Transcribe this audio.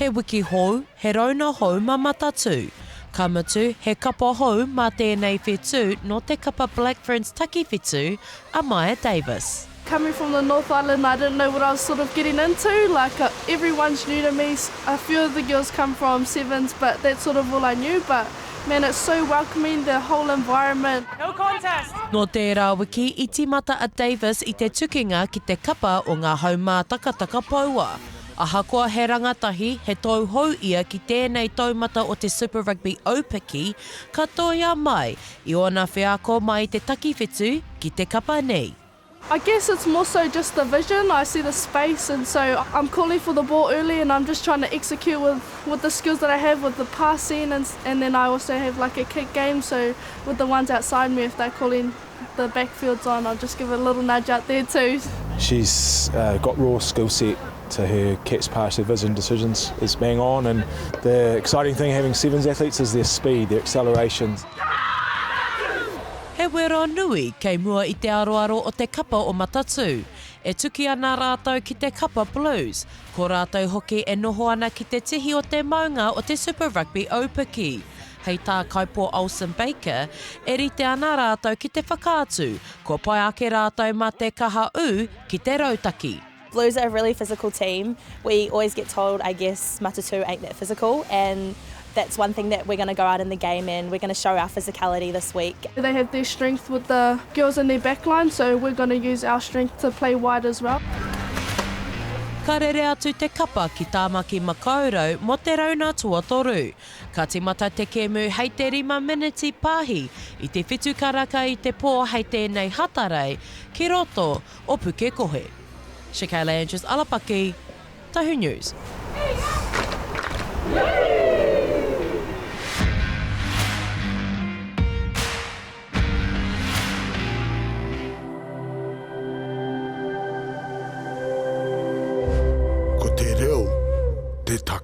He wiki hou, he rauna hou mā Matatū. Ka mutu, he kapa hou mā tēnei whetū nō te kapa Black Ferns Takiwhitu a Maia Davis. Coming from the North Island I didn't know what I was sort of getting into, like everyone's new to me, a few of the girls come from Sevens but that's sort of all I knew but man it's so welcoming the whole environment. No contest! Nō tērā wiki i tīmata a Davis i te tukinga ki te kapa o ngā haumātakataka poua. Ahakoa he rangatahi, he tauhou ia ki tēnei taumata o te Super Rugby Aupiki, ka toia mai i ōna wheako mai i te takiwhitu ki te kapa nei. I guess it's more so just the vision, I see the space and so I'm calling for the ball early and I'm just trying to execute with, with the skills that I have with the passing and, and then I also have like a kick game so with the ones outside me if they're calling the backfield's on I'll just give a little nudge out there too. She's uh, got raw skill set to her catch pass, her vision decisions is bang on and the exciting thing having sevens athletes is their speed, their accelerations. He wero nui kei mua i te aroaro o te kapa o Matatū. E tuki ana rātou ki te kapa Blues, ko rātou hoki e noho ana ki te tihi o te maunga o te Super Rugby Aupiki. Hei tā Kaipo Olsen-Baker, e rite ana rātou ki te whakaatu, kua pai ake rātou mā te kaha ū ki te rautaki. Blues are a really physical team. We always get told, I guess, Matatū ain't that physical and that's one thing that we're going to go out in the game and we're going to show our physicality this week. They have their strength with the girls in their backline so we're going to use our strength to play wide as well. Ka rere atu te kapa ki Tāmaki Makaurau mō te rauna tuatoru. Ka tīmata te kēmu hei te rima meneti pāhi i te whitu karaka i te pō hei tēnei Hatarei ki roto o Pukekohe. Shakayla Andrews Alapaki, Tahu News. Ko te reo te take.